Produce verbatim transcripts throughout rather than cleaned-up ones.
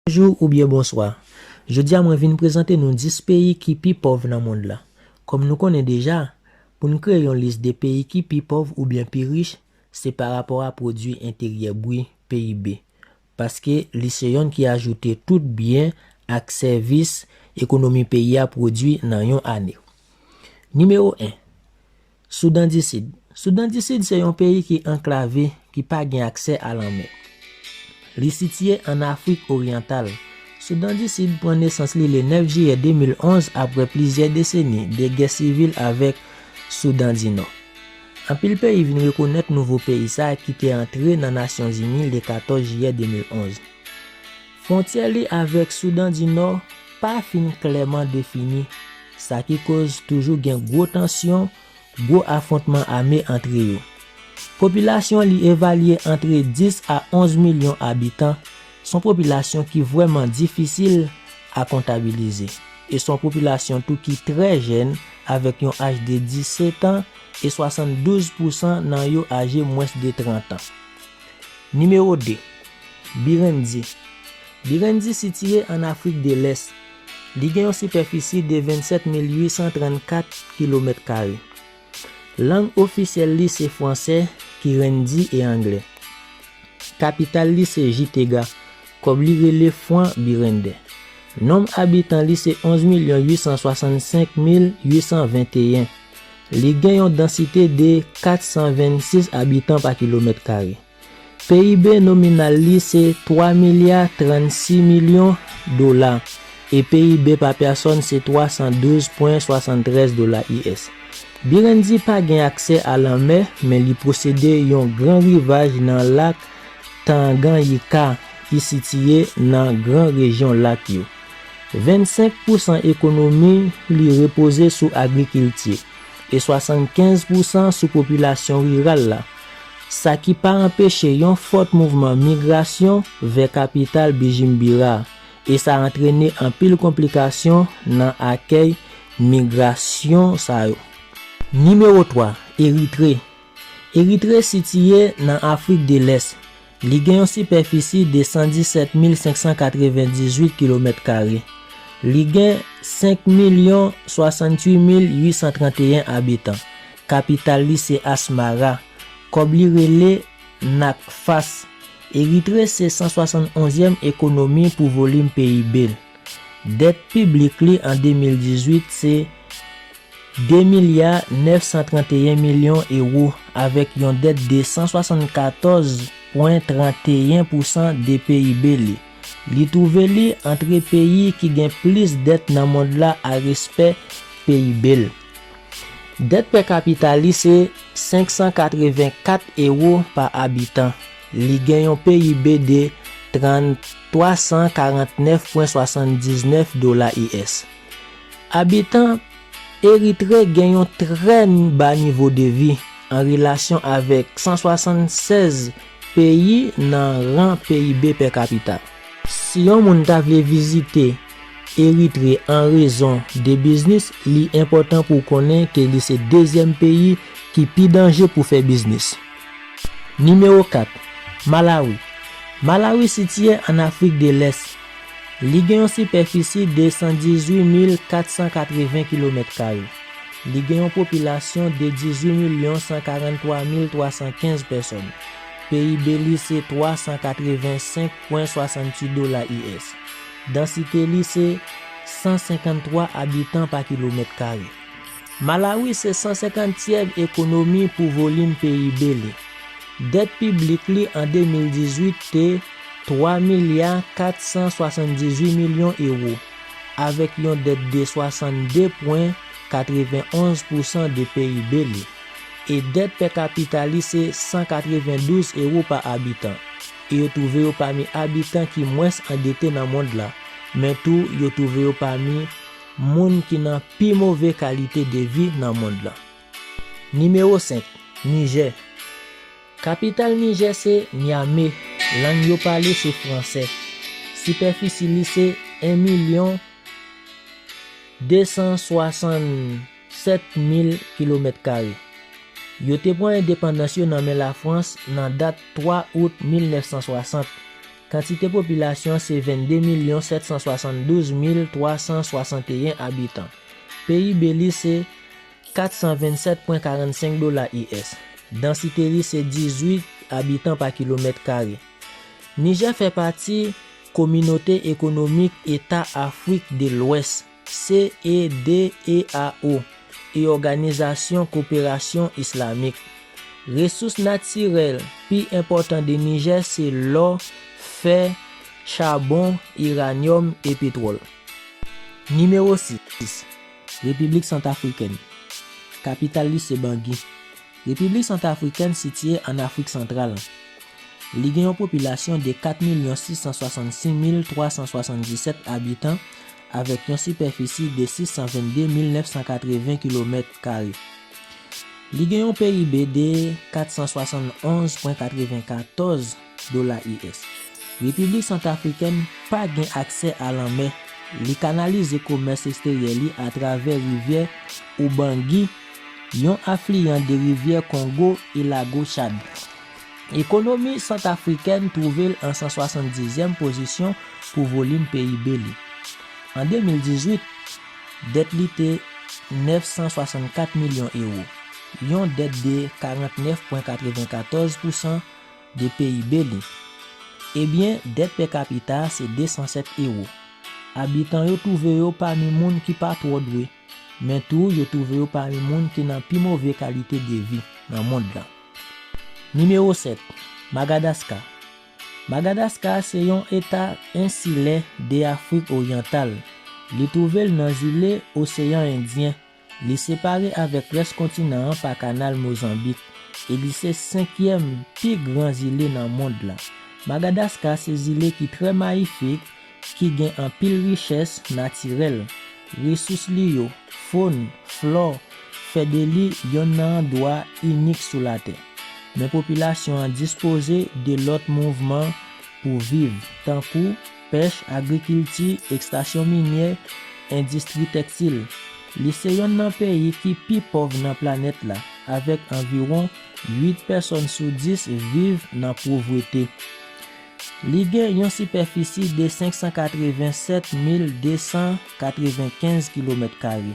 Bonjou oubyen bonswa. Jodi a mwen vin prezante nou dis peyi ki pi pòv nan mond la. Kòm nou konnen deja, pou n kreye yon lis de peyi ki pi pòv oubyen pi rich, se pa rapò a pwodui enteryè bri, P I B. Paske li se yonn ki ajoute tout byen ak sèvis ekonomi peyi a pwodui nan yon ane. Nimewo en, Soudan di Sid. Soudan di Sid se yon peyi ki anklave, ki pa gen aksè a lanmè. Li sitiye ann Afrik Oryantal. Soudan di Sid pran nesans li le nèf jiyè de mil onz apre plizyè deseni de gè sivil avèk Soudan di Nò. Anpil peyi vin rekonèt nouvo peyi sa a ki te antre nan Nasyonzini le katòz jiyè de mil onz. Fwontyè li avèk Soudan di Nò pa fin klèman defini, sa ki koz toujou gen gwo tansyon, gwo afwontman ame antre yo. Popilasyon li evalye antre dis a onz milyon abitan, s on popilasyon ki vrèman difisil a kontabilize. E s on popilasyon tou ki trè jèn, avèk yon aj de disèt an e swasanndouz pousan nan yo aje mwens de trant an. Nimewo de, Birendi. Birendi sitiye ann Afrik de Lès. Li gen yon sipèfisi de vennsèt mil uit san trannkat kilomèt kare. Lang ofisyèl li se fransè, kirendi e anglè. Kapital li se Jitega, kòb li rele fran birendè. Nonb abitan li se onz milyon uit san swasannsenk mil uit san venteyen. Li gen yon dansite de kat san vennsis abitan pa kilomèt kare. P I B nominal li se twa milya trannsis milyon dola e P I B pa pèsòn se twa san douz pwen swasanntrèz dola U S. Birendi pa gen aksè a lanmè, men li posede yon gran rivaj nan lak Tanganyika ki sitiye nan gran rejyon lak yo. Vennsenk pousan ekonomi li repoze sou agrikilti e swasannkenz pousan sou popilasyon riral la, sa ki pa anpeche yon fòt mouvman migrasyon vè kapital Bijimbira, e sa antrene anpil konplikasyon nan akèy migrasyon sa yo. Nimewo twa, Eritre. Eritre sitiye nan Afrik de Lès. Li gen yon sipèfisi de san disèt mil senk san katrevendizuit kilomèt kare. Li gen senk milyon swasanntuit mil uit san tranteyen abitan. Kapital li se Asmara. Kòb li rele nakfas. Eritre se san swasannonzyèm ekonomi pou volim P I B l. Dèt piblik li an de mil dizuit se de milya nèf san tranteyen milyon ewo, avèk yon dèt de san swasannkatòz pwen tranteyen pousan de P I B li. Li twouve li antre peyi ki gen plis dèt nan mond la a respè P I B l. Dèt pè kapita li se senk san katrevenkat ewo pa abitan. Li gen yon P I B de tran-, twa san karantnèf pwen swasanndiznèf dola U S. Abitan Eritre gen yon trè ba nivo de vi an relasyon avèk san swasannsèz peyi nan ran P I B pè kapita. Si yon moun ta vle vizite Eritre an rezon de biznis, li enpòtan pou w konnen ke li se dezyèm peyi ki pi danje pou fè biznis. Nimewo kat, Malawi. Malawi sitiye ann Afrik de Lès. Li gen yon sipèfisi de san dizuit mil kat san katreven kilomèt kare. Li gen yon popilasyon de dizuit milyon san karanntwa mil twa san kenz pèsòn. P I B li se twa san katrevensenk pwen swasanntuit dola U S. Dansite li se san senkanntwa abitan pa kilomèt kare. Malawi se san senkantyèm ekonomi pou volim P I B li. Dèt piblik li an de mil dizuit te twa milya kat san swasanndizuit milyon ewo, avèk yon dèt de swasannde pwen katrevenonz pousan de P I B li. E dèt pè kapita li se san katrevendouz ewo pa abitan. E yo twouve yo pami abitan ki mwens andete nan mond la, men tou yo twouve yo pami moun ki nan pi move kalite de vi nan mond lan. Nimewo senk, Nijè. Kapital Nijè se Nyame, lang yo pale se fransè. Sipèfisi li se en milyon de san swasannsèt mil kilomèt kare. Yo te pran endepandans yo nan men Lafrans nan dat twa out mil nèf san swasant. Kantite popilasyon se vennde milyon sèt san swasanndouz mil twa san swasanteyen abitan. P I B li se kat san vennsèt pwen karannsenk dola U S. Dansite li se dizuit abitan pa kilomèt kare. Nijè fè pati Kominote Ekonomik Eta Afrik de Lwès, C E D E A O, e Òganizasyon Koperasyon Islamik. Resous natirèl pi enpòtan de Nijè se lò, fè, chabon, iranyòm e petwòl. Nimewo sis, Repiblik Santafrikèn. Kapital li se Bangi. Repiblik Santafrikèn sitiye ann Afrik Santral. Li gen yon popilasyon de kat milyon sis san swasannsis mil twa san swasanndisèt abitan, avèk yon sipèfisi de sis san vennde mil nèf san katreven kilomèt kare. Li gen yon P I B de kat san swasannonz pwen katrevenkatòz dola U S. Repiblik Santafrikèn pa gen aksè a lanmè. Li kanalize komès eksteryè li atravè rivyè Ubangi, yon afliyan de rivyè Kongo e Lago Chad. Ekonomi santafrikèn twouve l an san swasanndizyèm pozisyon pou volim P I B li. An de mil dizuit, dèt li te nèf san swasannkat milyon ewo, yon dèt de karannèf pwen katrevenkatòz pousan de P I B li. Ebyen, dèt pè kapita a se de san sèt ewo. Abitan yo twouve yo pami moun ki pa twò dwe, men tou yo twouve yo pami moun ki nan pi move kalite de vi nan mond lan. Nimewo sèt, Magadaska. Magadaska se yon eta ensilè de Afrik Oryantal. Li twouve l nan zile Oseyan Endyen. Li separe avèk rès kontinan an pa kanal Mozanbik, e li se senkyèm pi gran zile nan mond lan. Magadaska se zile ki trè mayifik, ki gen anpil richès natirèl. Resous li yo, fòn, flò, fè de li yonn nan andwa inik sou latè. Men popilasyon an dispoze de lòt mouvman pou viv, tankou pèch, agrikilti, ekstasyon minyè, endistri tèkstil. Li se yonn nan peyi ki pi pòv nan planèt la, avèk anviwon uit pèsòn sou dis viv nan povrete. Li gen yon sipèfisi de senk san katrevensèt mil de san katrevenkenz kilomèt kare,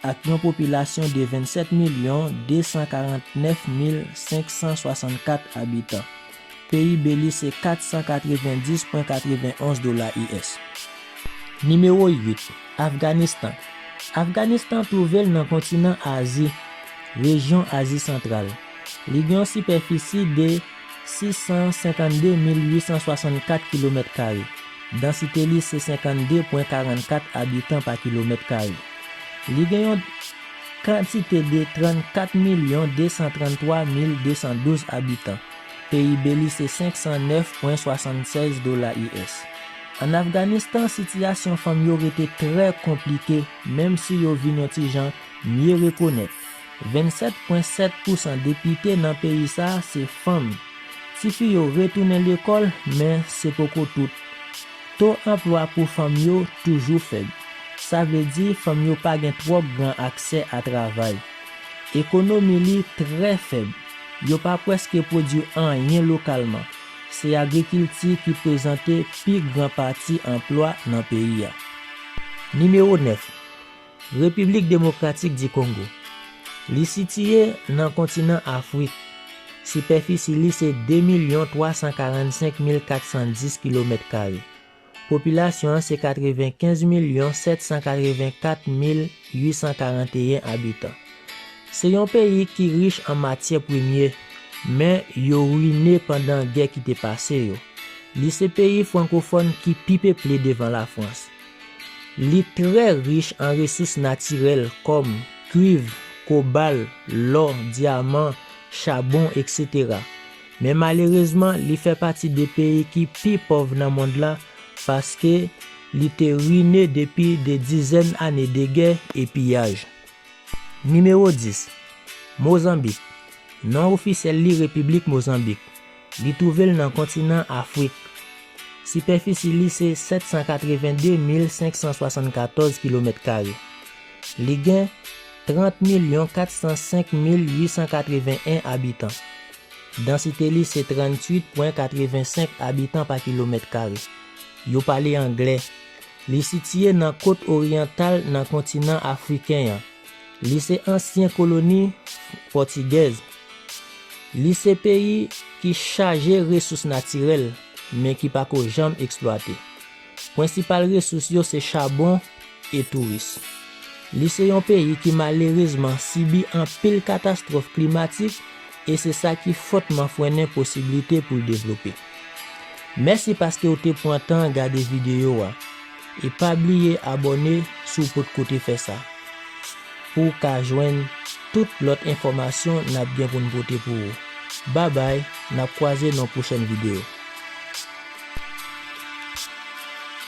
ak yon popilasyon de vennsèt milyon de san karannèf mil senk san swasannkat abitan. P I B li se kat san katrevendis pwen katrevenonz dola U S. Nimewo uit, Afganistan. Afganistan twouve l nan kontinan Azi, rejyon Azi Santral. Li gen yon sipèfisi de sis san senkannde mil uit san swasannkat kilomèt kare. Dansite li se senkannde pwen karannkat abitan pa kilomèt kare. Li gen yon kantite de trannkat milyon de san tranntwa mil de san douz abitan. P I B li se senk san nèf pwen swasannsèz dola U S. An Afganistan, sitiyasyon fanm yo rete trè konplike, menm si yo vin yon ti jan mye rekonèt. Vennsèt pwen sèt pousan depite nan peyi sa a se fanm. Tifi yo retounen lekòl, men se poko tout. To anplwa pou fanm yo toujou fèb. Sa vle di fanm yo pa gen twòp gran aksè a travay. Ekonomi li trè fèb. Yo pa prèske pwodui anyen lokalman. Se agrikilti ki prezante pi gran pati anplwa nan peyi a. Nimewo nèf, Repiblik Demokratik di Kongo. Li sitiye nan kontinan Afrik. Sipèfisi li se de milyon twa san karannsenk mil kat san dis kilomèt kare. Popilasyon an se katrevenkenz milyon sèt san katrevenkat mil uit san karanteyen abitan. Se yon peyi ki rich an matyè premye, men yo rwine pandan gè ki te pase yo. Li se peyi frankofòn ki pi peple devan Lafrans. Li trè rich an resous natirèl kòm kwiv, kobal, lò, dyaman, chabon, etsetera. Men malerezman, li fè pati de peyi ki pi pòv nan mond la, paske li te rwine depi de dizèn ane de gè e piyaj. Nimewo dis, Mozanbik. Non ofisyèl li Repiblik Mozanbik. Li twouve l nan kontinan Afrik. Sipèfisi li se sèt san katrevende mil senk san swasannkatòz kilomèt kare. Li gen trant milyon kat san senk mil uit san katreven en abitan. Dansite li se tranntuit pwen katrevensenk abitan pa kilomèt kare. Yo pale anglè. Li sitiye nan kot oryantal nan kontinan afriken an. Li se ansyen koloni pòtigèz. Li se peyi ki chaje resous natirèl, men ki pako janm eksplwate. Prensipal resous yo se chabon e touris. Li se yon peyi ki malerezman sibi anpil katastwòf klimatik e se sa ki fòtman frennen posiblite pou l devlope. Mèsi paske w te pran tan gade videyo a. E pa bliye abòne si w potko te fè sa, pou w ka jwenn tout lòt enfòmasyon n ap gen pou n pote pou ou. Babay, n ap kwaze nan pwochèn videyo.